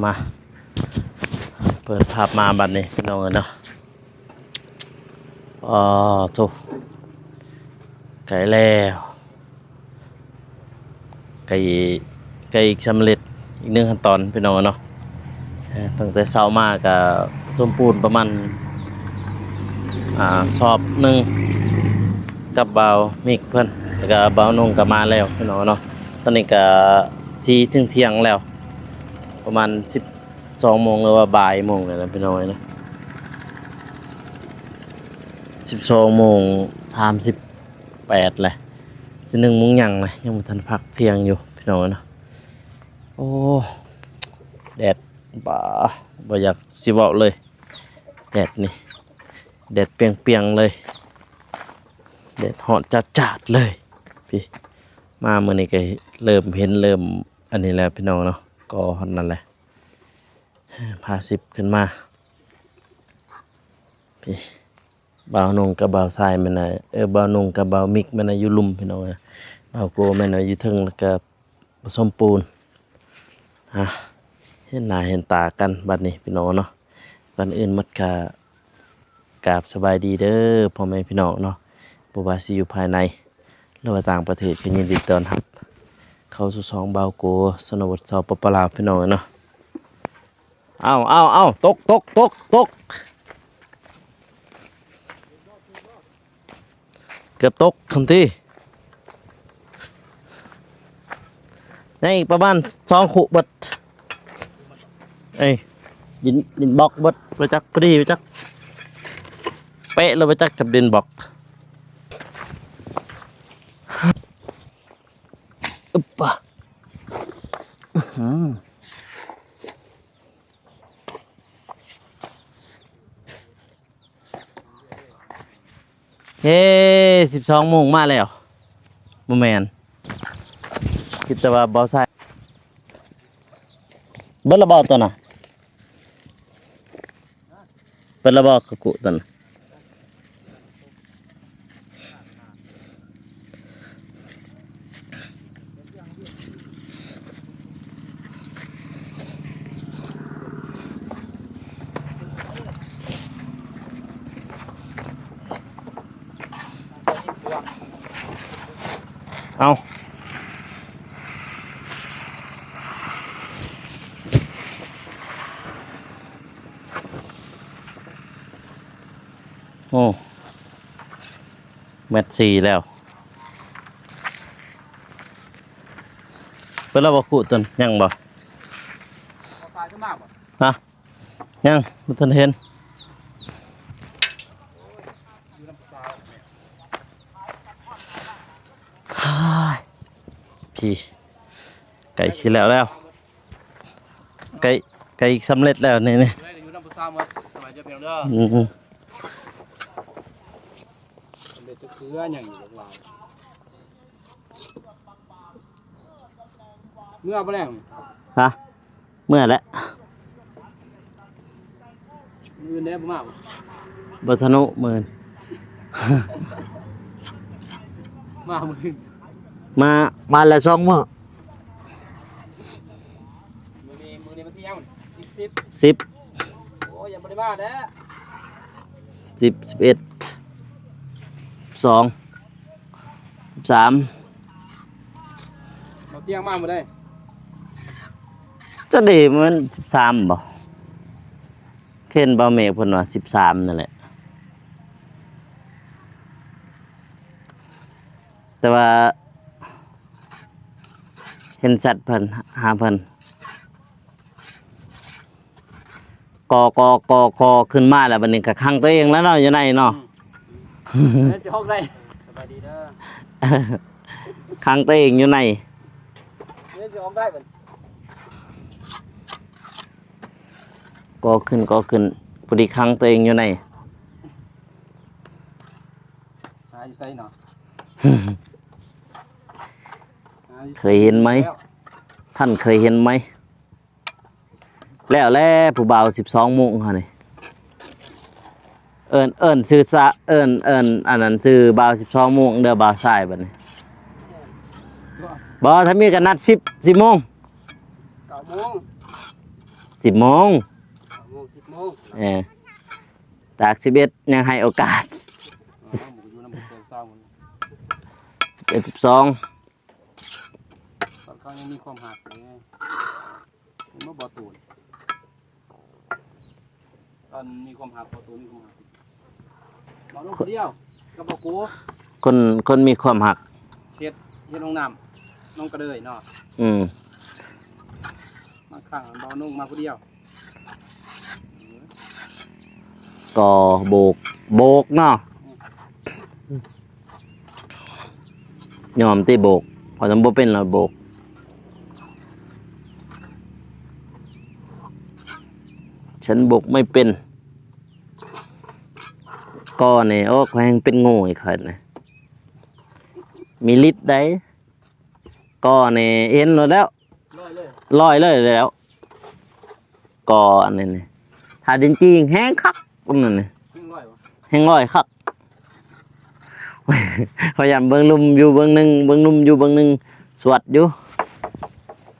ມາ ເປີດພາບມາບັດນີ້ພີ່ນ້ອງເອີຍເນາະ. ອໍ ໂທ້ ໃກ້ແລ້ວ ໃກ້ ໃກ້ສຳເລັດອີກໜຶ່ງຂັ້ນຕອນພີ່ນ້ອງເນາະ. ເອີ ຕັ້ງແຕ່ເຊົ້າມາກະສົມປູນປະມານ ອ່າ ສອບໜຶ່ງກັບບ່າວມິກເພິ່ນ ແລ້ວກະບ່າວນົງກະມາແລ້ວພີ່ນ້ອງເນາະ. ຕອນນີ້ກະສີ່ເຖິງທ່ຽງແລ້ວ ປະມານສິບສອງໂມງ ຫຼືວ່າບ່າຍໂມງນີ້ແຫຼະພີ່ນ້ອງເອີຍເນາະ. ສິບສອງໂມງສາມສິບແປດແຫຼະ ຊິໜຶ່ງໂມງຫຍັງແຫຼະ ຍັງບໍ່ທັນພັກທ່ຽງຢູ່ພີ່ນ້ອງເນາະ. ໂອ້ ແດດ ບາ ບໍ່ຢາກຊິເວົ້າເລີຍ ແດດນີ້ ແດດປຽງໆເລີຍ ແດດຮ້ອນຈາດໆເລີຍ. ພີ້ ມາມື້ນີ້ກະເລີ່ມເຫັນ ເລີ່ມອັນນີ້ແລ້ວພີ່ນ້ອງເນາະ ກໍຮອດນັ້ນແຫຼະ. ພາສິບຂຶ້ນມາ ພີ້ ບ່າວນົງກັບບ່າວຊາຍແມ່ນນະ ເອີ ບ່າວນົງກັບບ່າວມິກແມ່ນນະ ຢູ່ລຸ່ມພີ່ນ້ອງເອີຍ. ບ່າວໂກແມ່ນນະ ຢູ່ເທິງ ແລ້ວກະປະສົມປູນ. ອ່າ ເຫັນໜ້າເຫັນຕາກັນບັດນີ້ພີ່ນ້ອງເນາະ. ກ່ອນອື່ນໝົດກະ ກາບສະບາຍດີເດີພໍ່ແມ່ພີ່ນ້ອງເນາະ ບໍ່ວ່າຊິຢູ່ພາຍໃນ ຫຼືວ່າຕ່າງປະເທດ ກໍຍິນດີຕ້ອນຮັບເຂົ້າສູ່ຊ່ອງບ່າວໂກ ຊະນະບົດ ສປປ ລາວ ພີ່ນ້ອງເນາະ. ເອົາ ເອົາ ເອົາ ຕົກ ຕົກ ຕົກ ຕົກ ເກືອບຕົກຄັນທີ. ຍັງອີກປະມານສອງຄຸເບິດ ເອີຍ ດິນ ດິນບລັອກເບິດ ບໍ່ຈັກພໍດີບໍ່ຈັກ ເປະແລ້ວບໍ່ຈັກກັບດິນບລັອກ. ອຶບປະ ອື ເອີ ສິບສອງໂມງມາແລ້ວ ບໍ່ແມ່ນ ຄິດແຕ່ວ່າບໍ່ໃສ່. ເບິດລະບໍ່ຕົວນະ? ເບິດລະບໍ່ ກະກຸຕົວນະ? ເອົາ ໂອ້ ແມັດສີ່ແລ້ວ. ເພິ່ນລະບໍ່ຄຸຕົນ ຍັງບໍ່? ຮະ? ຍັງບໍ່ທັນເຫັນ. ພີ້ ໃກ້ຊິແລ້ວແລ້ວ ໃກ້ ໃກ້ສຳເລັດແລ້ວນີ້ ນີ້ ຢູ່ນຳຜູ້ສາວໝົດ. ສະບາຍດີເດີ ອືມ ສຳເລັດເຄືອຫຍັງຢູ່ຫຼາຍ. ເມື່ອບໍ່ແລ້ວນີ້ ຮະ? ເມື່ອແຫຼະ ມື້ອື່ນເດ້ ບໍ່ມາບໍ່? ບໍ່ທະນຸມື້ອື່ນ ມາມື້ອື່ນ ມາ ມາແລ້ວສອງມື້. ມື້ນີ້ ມື້ນີ້ວັນທີຫຍັງ? ສິບ ສິບ ສິບ. ໂອ້ຍ ຍັງບໍ່ໄດ້ມາແທ້. ສິບ ສິບເອັດ ສິບສອງ ສິບສາມ. ບໍ່ຕຽງມາມື້ໃດ? ຈັກເດ ມັນສິບສາມບໍ່? ເຫັນບ່າວເມກເພິ່ນວ່າສິບສາມນັ້ນແຫຼະ ແຕ່ວ່າເຫັນແຊັດເພິ່ນ ຫາເພິ່ນ ກໍ ກໍ ກໍ ກໍຂຶ້ນມາແລ້ວ ບັດນີ້ກໍຂັງຕົວເອງແລ້ວເນາະ ຢູ່ໃນເນາະ. ອືມ ແລ້ວຊິອອກໄດ້ ສະບາຍດີເດີ ຂັງຕົວເອງຢູ່ໃນ ແລ້ວຊິອອກໄດ້ບັດ ກໍຂຶ້ນ ກໍຂຶ້ນ ພໍດີຂັງຕົວເອງຢູ່ໃນ. ຫາຢູ່ໃສເນາະ? ຫາຢູ່ ເຄີຍເຫັນໄໝ? ແລ້ວ ທ່ານເຄີຍເຫັນໄໝ? ແລ້ວແຫຼະ ຜູ້ບ່າວສິບສອງໂມງເຮົານີ້ ເອີ້ນ ເອີ້ນຊື່ສະ ເອີ້ນ ເອີ້ນອັນນັ້ນຊື່ບ່າວສິບສອງໂມງເດີ ບ່າວຊາຍບັດນີ້. ບໍ່ ຖ້າມີກໍນັດສິບ ສິບໂມງ ເກົ້າໂມງ. ສິບໂມງ ເກົ້າໂມງ ສິບໂມງ ເອີ ຕາກສິບເອັດ ຍັງໃຫ້ໂອກາດ ເອີ ເຮົາບໍ່ຢູ່ນຳພວກເຈົ້າເຊົ້າ ສິບເອັດ ສິບສອງ ຕອນເຂົາຍັງມີຄວາມຮັກເດ້ ເຫັນບໍ່ ບໍ່ຕູນ? ຕອນມີຄວາມຮັກ ບໍ່ຕູນມີຄວາມຮັກ ເວົ້າລົງຜູ້ດຽວກັບບໍ່ກູ ຄົນ ຄົນມີຄວາມຮັກ ເຮັດ ເຮັດຫ້ອງນ້ຳ ນ້ອງກະເດີຍເນາະ ອືມ ບາງຄັ້ງບໍ່ນຸ່ງມາຜູ້ດຽວ ກໍໂບກ ໂບກເນາະ ຍອມຕິໂບກ ເພາະມັນບໍ່ເປັນລະໂບກ ສັນໂບກໄມ່ເປັນ ກໍນີ້ ໂອ້ ຂ້ອຍແຮ່ງເປັນໂງ່ອີກຂ້ອຍນະ ມີລິດໃດ ກໍນີ້ເຫັນໂລດແລ້ວ ລອຍເລີຍ ລອຍເລີຍແລ້ວ ກໍອັນນີ້ນີ້ ຖ້າດິນຈີ່ແຮງຄັກ ອັນນັ້ນນີ້ ແຮງລອຍບໍ່ ແຮງລອຍຄັກ ພະຍາຍາມເບິ່ງລຸ່ມຢູ່ເບິ່ງໜຶ່ງ ເບິ່ງລຸ່ມຢູ່ເບິ່ງໜຶ່ງ ສວດຢູ່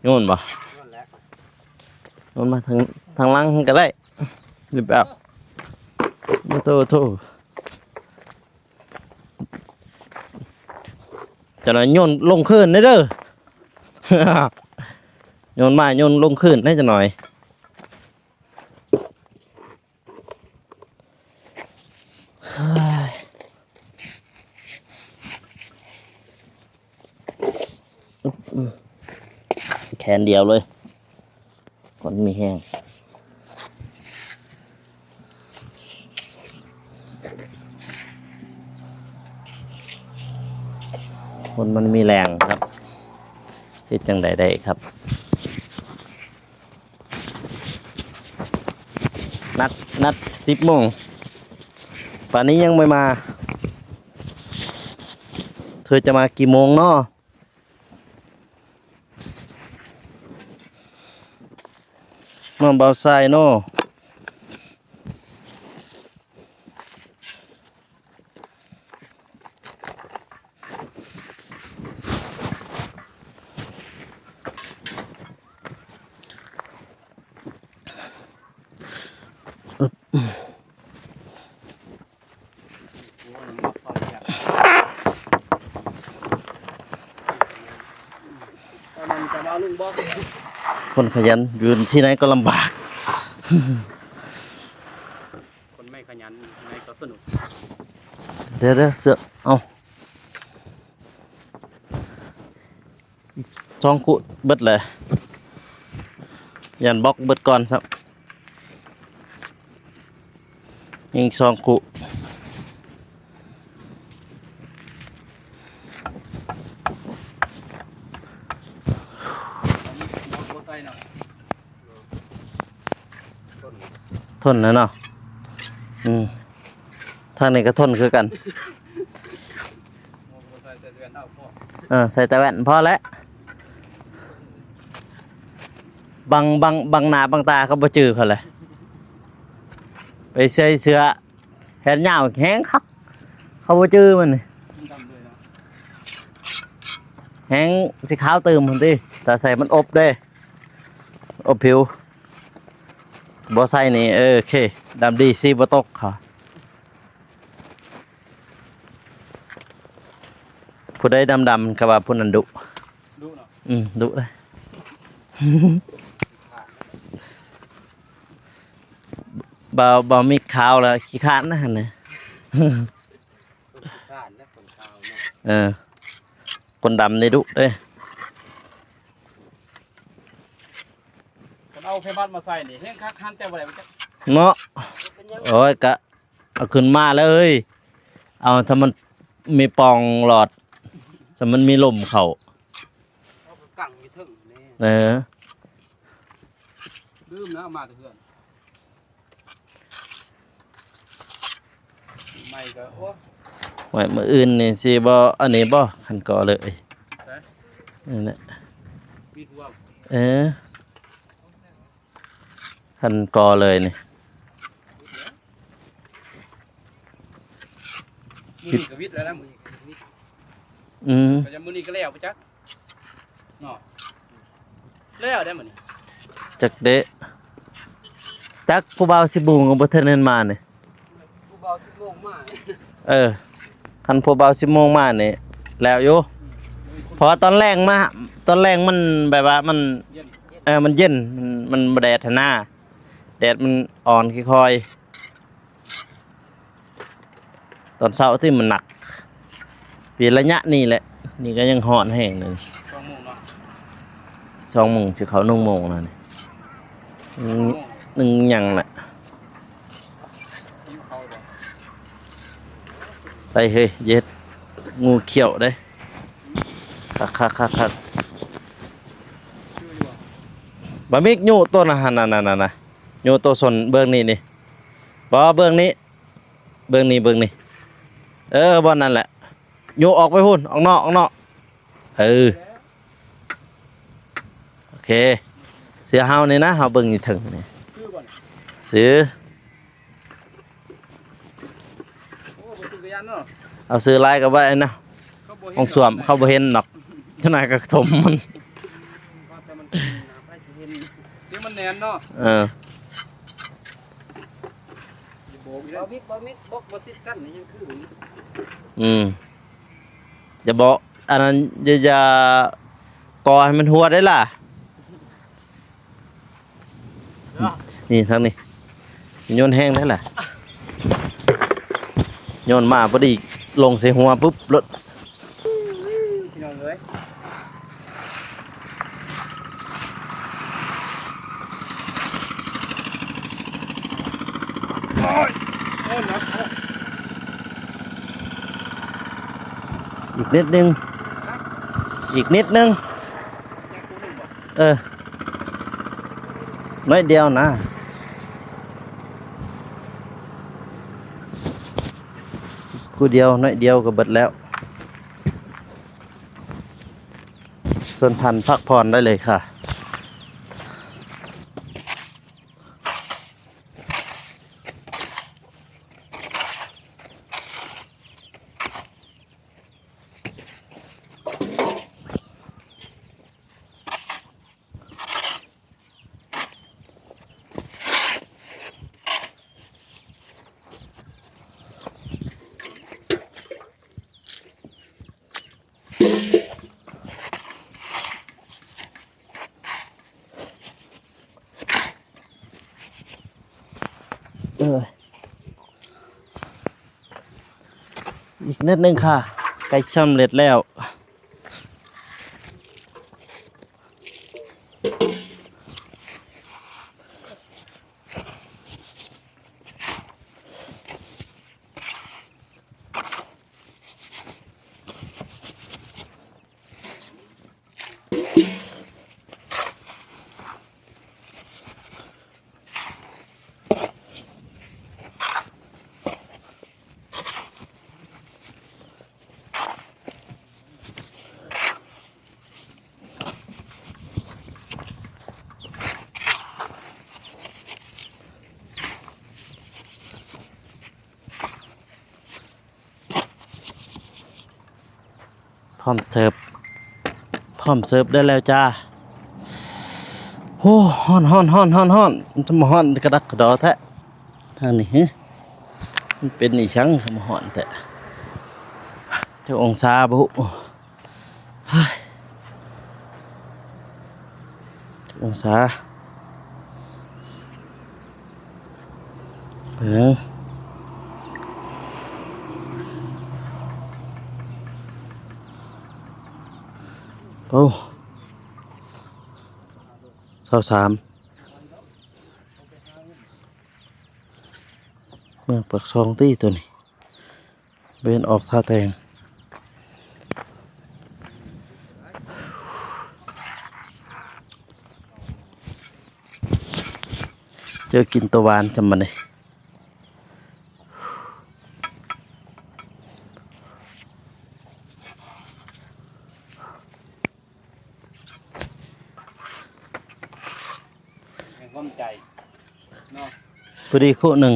ໂຍນບໍ່ ໂຍນແຫຼະ ໂຍນມາທາງ ທາງຫຼັງກໍໄດ້ ແບບ ໂອ້ໂຕ ໂອ້ໂຕ ຈັກໜ່ອຍໂຍນລົງຄືນເດີ ໂຍນມາໂຍນລົງຄືນເດີຈັກໜ່ອຍ ແຂນດຽວເລີຍ ຄົນມີແຮງ ຄົນມັນມີແຮງຄັບ ເຮັດຈັ່ງໃດໄດ້ຄັບ ນັດ ນັດສິບໂມງ ປານນີ້ຍັງບໍ່ມາ ເທື່ອຈະມາກີ່ໂມງເນາະ? ມາບ່າວຊາຍເນາະ ຄົນຂະຫຍັນຢູ່ທີ່ໃດກໍລຳບາກ ຄົນໄມ່ຂະຫຍັນຢູ່ທີ່ໃດກໍສະໜຸກ ເດີ ເດີ ເສື້ອ ເອົາ ສອງຄູ່ເບິດແຫຼະ ຢ້ານບລັອກເບິດກ່ອນຊ້ຳ ຍັງສອງຄູ່ ທົນແລ້ວເນາະ ອືມ ທາງນີ້ກໍທົນຄືກັນ ເອີ ໃສ່ແຕ່ແວ່ນພໍແຫຼະ ບັງ ບັງ ບັງໜ້າບັງຕາເຂົາບໍ່ຈື່ເຂົາແຫຼະ ໄປໃສ່ເສື້ອແຂນຍາວແຮງຄັກ ເຂົາບໍ່ຈື່ມັນນີ້ ແຮງຊິຂາວຕື່ມພຸ້ນຕິ ຖ້າໃສ່ມັນອົບເດ້ ອົບຜິວ ບໍ່ໃສ່ນີ້ ເອີ ໂອເຄ ດຳດີ ສີບໍ່ຕົກ ເຂົາ ຜູ້ໃດດຳໆ ກໍວ່າຜູ້ນັ້ນດຸ ດຸເນາະ ອືມ ດຸເດ້ ບ່າວ ບ່າວມິກຂາວແລ້ວຂີ້ຄ້ານນະຫັ້ນນະ ຄົນຂີ້ຄ້ານນະ ຄົນຂາວເນາະ ເອີ ຄົນດຳນີ້ດຸເດ້ ຄັນເອົາໄຟບັດມາໃສ່ນີ້ແຮງຄັກ ຫັນແຕ່ບໍ່ໄດ້ ເນາະ ໂອ້ຍ ກະ ເອົາຂຶ້ນມາເລີຍ ເອົາ ຖ້າມັນມີປ່ອງຫຼອດ ຖ້າມັນມີລົມເຂົ້າ ເອົາໄປຕັ້ງຢູ່ເທິງນີ້ ເອີ ລືມແລ້ວ ເອົາມາແຕ່ເຮືອນ ໃໝ່ກໍ ໂອ້ ໄວ້ມື້ອື່ນນີ້ຊິບໍ່ ອັນນີ້ບໍ່ ຄັນກໍເລີຍ ໃສ ນັ້ນແຫຼະ ວິດຫົວ ເອີ ຄັນກໍເລີຍນີ້ ມື້ນີ້ກໍວິດແລ້ວນະ ມື້ນີ້ກໍວິດ ອືມ ກໍຍັງມື້ນີ້ກໍແລ້ວໄປຈັກເນາະ ແລ້ວໄດ໋ມື້ນີ້ ຈັກເດ້ ຈັກຜູ້ບ່າວສິບໂມງກໍບໍ່ທັນແມ່ນມານີ້ ຜູ້ບ່າວສິບໂມງມາ ເອີ ຄັນຜູ້ບ່າວສິບໂມງມານີ້ແລ້ວຢູ່ ເພາະວ່າຕອນແລງມາ ຕອນແລງມັນແບບວ່າມັນ ເຢັນ ເອີ ມັນເຢັນ ມັນ ມັນບໍ່ແດດຫັ້ນນາ ແດດມັນອ່ອນຄ່ອຍໆ ຕອນເຊົ້າທີ່ມັນໜັກ ປີລະຍະນີ້ແຫຼະ ນີ້ກໍຍັງຮ້ອນແຮງໜຶ່ງ ສອງໂມງເນາະ ສອງໂມງຊິເຂົ້າໜຶ່ງໂມງແລ້ວນີ້ ໜຶ່ງໂມງ ໜຶ່ງຫຍັງແຫຼະ ຫິວເຂົ້າບໍ່ ໄປເຮີ້ຍ ຢ່າເຮັດງູຂ້ຽວເດ້ ຄັກໆໆໆ ຄືຢູ່ບໍ່ ບາມິກ ຍູ້ໂຕນະຫັ້ນ ນັ້ນໆໆ ຍູ້ໂຕຊົນເບື້ອງນີ້ນີ້ ບໍ່ ເບື້ອງນີ້ ເບື້ອງນີ້ ເບື້ອງນີ້ ເອີ ບ່ອນນັ້ນແຫຼະ ຍູ້ອອກໄປພຸ້ນ ອອກນອກ ອອກນອກ ເອີ ໂອເຄ ເສືອເຮົານີ້ນະ ເຮົາເບິ່ງຢູ່ເທິງນີ້ ຊື້ບໍ່ນີ້ ຊື້ ໂອ້ ບໍ່ຊື້ກໍຢ້ານເນາະ ເອົາຊື້ຫຼາຍກໍບໍ່ໄດ້ນະ ເຂົາບໍ່ເຫັນ ຫ້ອງສ້ວມ ເຂົາບໍ່ເຫັນດອກ ເຈົ້ານາຍກໍຖົມມັນ ວ່າແຕ່ມັນເປັນໜ້າ ໃຜຊິເຫັນ ດຽວມັນແໜ້ນເນາະ ເອີ ບໍ່ມິກ ບໍ່ມິກ ບໍ່ຕິດກັນນີ້ຍັງຄື ອືມ ຢ່າເບາະ ອັນນັ້ນ ຢ່າ ຢ່າກໍ່ໃຫ້ມັນຮົ່ວໄດ້ລະ ເນາະ ນີ້ທາງນີ້ ໂຍນແຮງໄດ້ລະ ໂຍນມາພໍດີລົງໃສ່ຫົວປຶບໂລດ ພີ່ນ້ອງເອີຍ ໂອ້ຍ ໂອ້ຍ ໜັກ ອີກນິດໜຶ່ງ ຮະ ອີກນິດໜຶ່ງ ເອີ ໜ້ອຍດຽວນະ ຜູ້ດຽວໜ້ອຍດຽວກໍເບິດແລ້ວ ເຊີນທ່ານພັກຜ່ອນໄດ້ເລີຍຄ່ະ. ເອີ ອີກນິດໜຶ່ງຄ່ະ ໃກ້ສຳເລັດແລ້ວ. ພ້ອມເສີບ ພ້ອມເສີບໄດ້ແລ້ວຈ້າ. ໂອ້ ຮ້ອນໆໆໆ ມັນຈະມາຮ້ອນກະດັກກະດໍແທ້ທາງນີ້. ຮະ ມັນເປັນອີ່ຫຍັງຄືມາຮ້ອນແທ້? ຈັກອົງສາບໍ່ຮູ້. ເຮີ້ຍ ຈັກອົງສາ ເບິ່ງ ໂອ້ ຊາວສາມ ເມືອງປາກຊ່ອງຕິໂຕນີ້. ເວັນອອກທ່າແຕງ ເຈີກິນໂຕຫວານຈຳບັດນີ້. ໃຫ້ຮ່ວມໃຈເນາະ ພໍດີຄູ່ໜຶ່ງ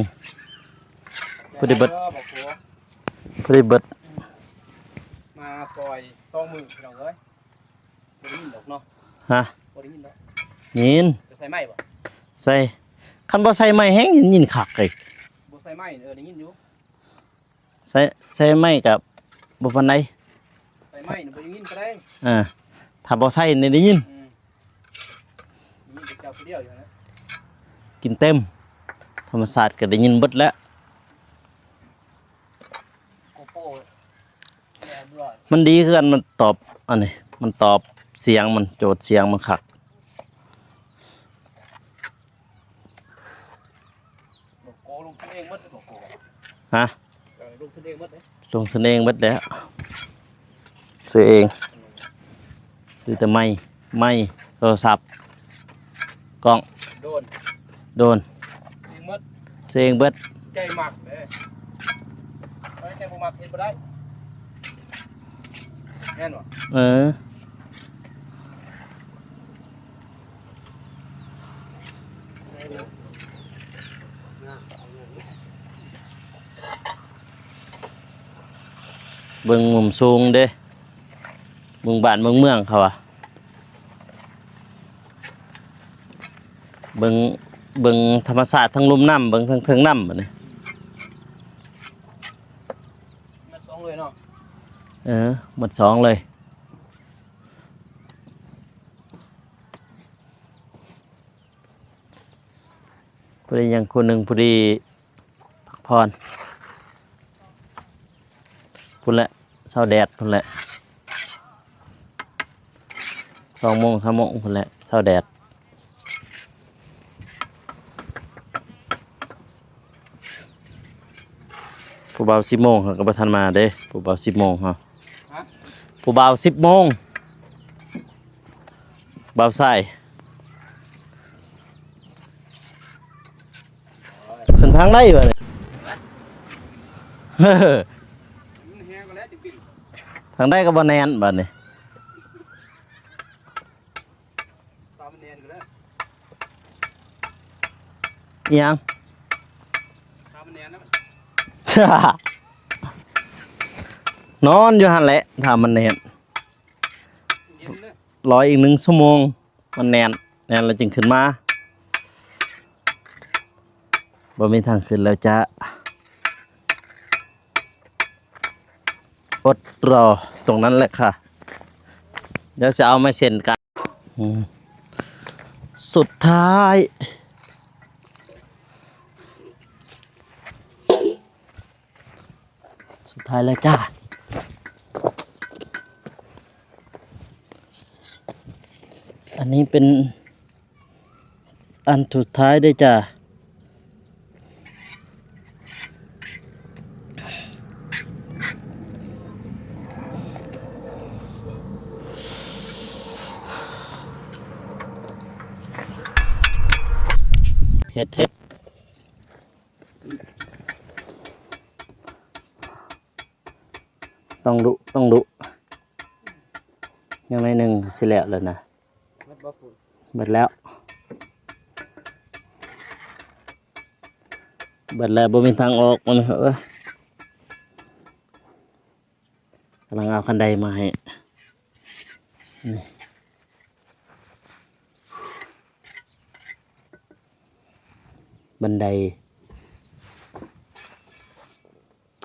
ພໍດີເບິດ ເອີ ບໍ່ກົວ ພໍດີເບິດ ມາຊ່ອຍສອງມື້ພີ່ນ້ອງເອີຍ. ບໍ່ໄດ້ຍິນດອກເນາະ ຮະ ບໍ່ໄດ້ຍິນດອກ ຍິນ ຈະໃສ່ໄມ້ບໍ່? ໃສ່ ຂ ຄັນບໍ່ໃສ່ໄມ້ແຮງຍິນຄັກເລີຍ. ບໍ່ໃສ່ໄມ້ ເອີ ໄດ້ຍິນຢູ່. ໃສ່ ໃສ່ໄມ້ກໍບໍ່ປານໃດ. ໃສ່ໄມ້ນີ້ບໍ່ໄດ້ຍິນປານໃດ. ເອີ ຖ້າບໍ່ໃສ່ນີ້ໄດ້ຍິນ. ອືມ ໄດ້ຍິນແຕ່ເຈົ້າຜູ້ດຽວຢູ່ຫັ້ນແຫຼະ. ກິນເຕັມ ທຳມະຊາດກໍໄດ້ຍິນເບິດແຫຼະ. ໂກໂປ ມັນດີຄືກັນ ມັນຕອບ ອັນນີ້ ມັນຕອບສຽງ ມັນໂຈດສຽງມັນຄັກ. ໂກລົງທຶນເອງໝົດເດ້ ໂກ. ຮະ? ເຈົ້າລົງທຶນເອງໝົດເດ້. ລົງທຶນເອງເບິດແລ້ວ ຊື້ເອງ. ຊື້ແຕ່ໄມ້ ໄມ້ ໂທລະສັບ ກ້ອງ ໂດຣນ ໂດຣນ ເອງໝົດ ຊື້ເອງເບິດ. ໃຈມັກເດ້ ໃຈບໍ່ມັກເຮັດບໍ່ໄດ້ ແມ່ນບໍ່? ເອີ ເບິ່ງມຸມສູງເດ້ ເບິ່ງບ້ານເບິ່ງເມືອງເຂົາວ່າ ເບິ່ງ ເບິ່ງທຳມະຊາດທາງລຸ່ມນ້ຳ ເບິ່ງທາງເທິງນ້ຳ ບັດນີ້. ມັດສອງເລີຍເນາະ. ເອີ ມັດສອງເລີຍ. ຜູ້ໃດຍັງຄົນໜຶ່ງ ຜູ້ດີພັກຜ່ອນ ພຸ້ນແຫຼະ ເຊົາແດດພຸ້ນແຫຼະ ສອງໂມງ ສາມໂມງພຸ້ນແຫຼະ ເຊົາແດດ. ຜູ້ບ່າວສິບໂມງເຮົາກໍບໍ່ທັນມາເດ້ ຜູ້ບ່າວສິບໂມງເຮົາ. ຮະ? ຜູ້ບ່າວສິບໂມງ ບ່າວຊາຍ ຂຶ້ນທາງໃດວະນີ້? ມັນແຮງກໍແລ້ວຈະບິນ ທາງໃດກໍບໍ່ແໜ້ນບາດນີ້. ຕາມັນແໜ້ນກໍແລ້ວ ອີຫຍັງ? ຕາມັນແໜ້ນນະ ນອນຢູ່ຫັ້ນແຫຼະ ຖ້າມັນແໜ້ນ ເຢັນເລີຍ ລໍອີກໜຶ່ງຊົ່ວໂມງ ມັນແໜ້ນ ແໜ້ນແລ້ວຈຶ່ງຂຶ້ນມາ. ບໍ່ມີທາງຂຶ້ນແລ້ວຈ້າ ອົດລໍຕົງນັ້ນແຫຼະຄ່ະ ດຽວຈະເອົາໄມ້ເສັ້ນກັນ. ອືມ ສຸດທ້າຍ ສຸດທ້າຍແລ້ວຈ້າ ອັນນີ້ເປັນອັນສຸດທ້າຍເດ້ຈ້າ. ເຮັດ ເຮັດ ຕ້ອງດຸ ຕ້ອງດຸ ຍັງໜ້ອຍໜຶ່ງຊິແລ້ວແລ້ວນະ. ເບິດບໍ່? ເບິດແລ້ວ ເບິດແລ້ວ ບໍ່ມີທາງອອກມັນ ເອີຍ. ກຳລັງເອົາຄັນໄດມາໃຫ້ ນີ້ ບັນໄດ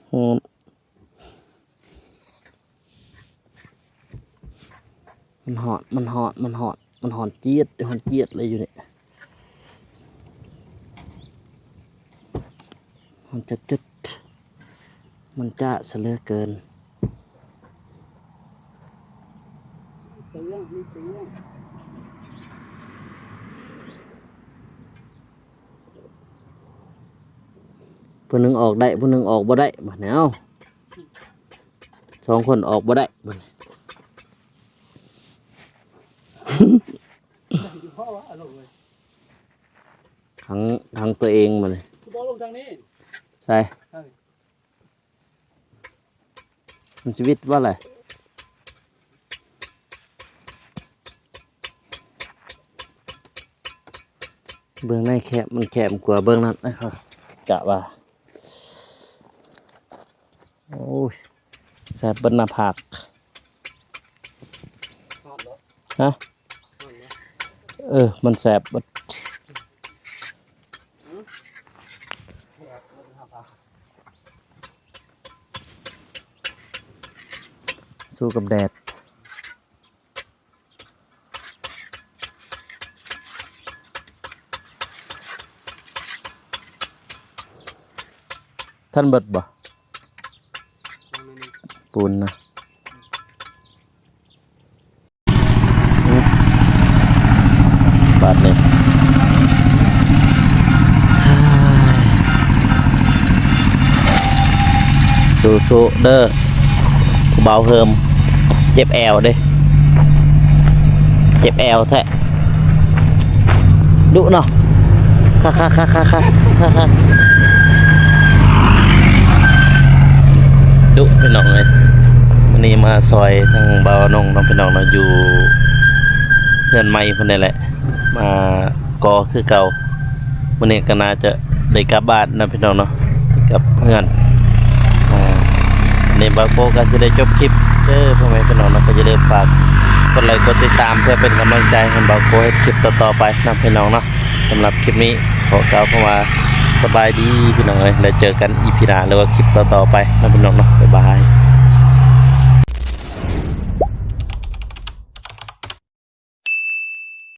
ໂອ້ ມັນຮ້ອນ ມັນຮ້ອນ ມັນຮ້ອນ ມັນຮ້ອນຈຽດ ຮ້ອນຈຽດເລີຍຢູ່ນີ້ ຮ້ອນຈັດໆ ມັນຈະຊະເຫຼືອເກີນ. ຜູ້ໜຶ່ງອອກໄດ້ ຜູ້ໜຶ່ງອອກບໍ່ໄດ້ ບາດນີ້ ເອົ້າ ສອງຄົນອອກບໍ່ໄດ້ ບາດນີ້ ຂັງ ຂັງຕົວເອງ ບາດນີ້ ຄືບໍ່ລົງທາງນີ້ ໃສ ທາງນີ້ ມັນຊິວິດບໍ່ລະ? ເບື້ອງໃນແຄບ ມັນແຄບກວ່າເບື້ອງນັ້ນນະ ກະວ່າ ໂອ້ຍ ແສບເບິດໜ້າຜາກ ຮະ? ເອີ ມັນແສບເບິດ ສູ້ກັບແດດ. ທັນເບິດບໍ່? ປູນນະ. ບາດນີ້ ສູ້ໆເດີ ຜູ້ບ່າວເຮີມ. ເຈັບແອວເດ້ ເຈັບແອວແທ້. ດຸເນາະ ຄັກໆໆໆໆ ດຸພີ່ນ້ອງເອີຍ. ມື້ນີ້ມາຊ່ອຍທາງບ່າວນົງເນາະພີ່ນ້ອງເນາະ ຢູ່ເຮືອນໃໝ່ເພິ່ນນີ້ແຫຼະ ມາກໍ່ຄືເກົ່າ. ມື້ນີ້ກໍໜ້າຈະໄດ້ກັບບ້ານເນາະພີ່ນ້ອງເນາະ ກັບເຮືອນ. ອ່າ ນີ້ບ່າວໂກກໍຊິໄດ້ຈົບຄລິບເດີພໍ່ແມ່ພີ່ນ້ອງເນາະ. ກໍຢ່າລືມຝາກກົດໄລກົດຕິດຕາມ ເພື່ອເປັນກຳລັງໃຈໃຫ້ບ່າວໂກເຮັດຄລິບຕໍ່ໆໄປເນາະພີ່ນ້ອງເນາະ. ສຳລັບຄລິບນີ້ຂໍກ່າວຄຳວ່າສະບາຍດີພີ່ນ້ອງເອີຍ ແລ້ວເຈີກັນອີພີໜ້າ ຫຼືວ່າຄລິບຕໍ່ໆໄປເນາະພີ່ນ້ອງເນາະ. ບາຍບາຍ.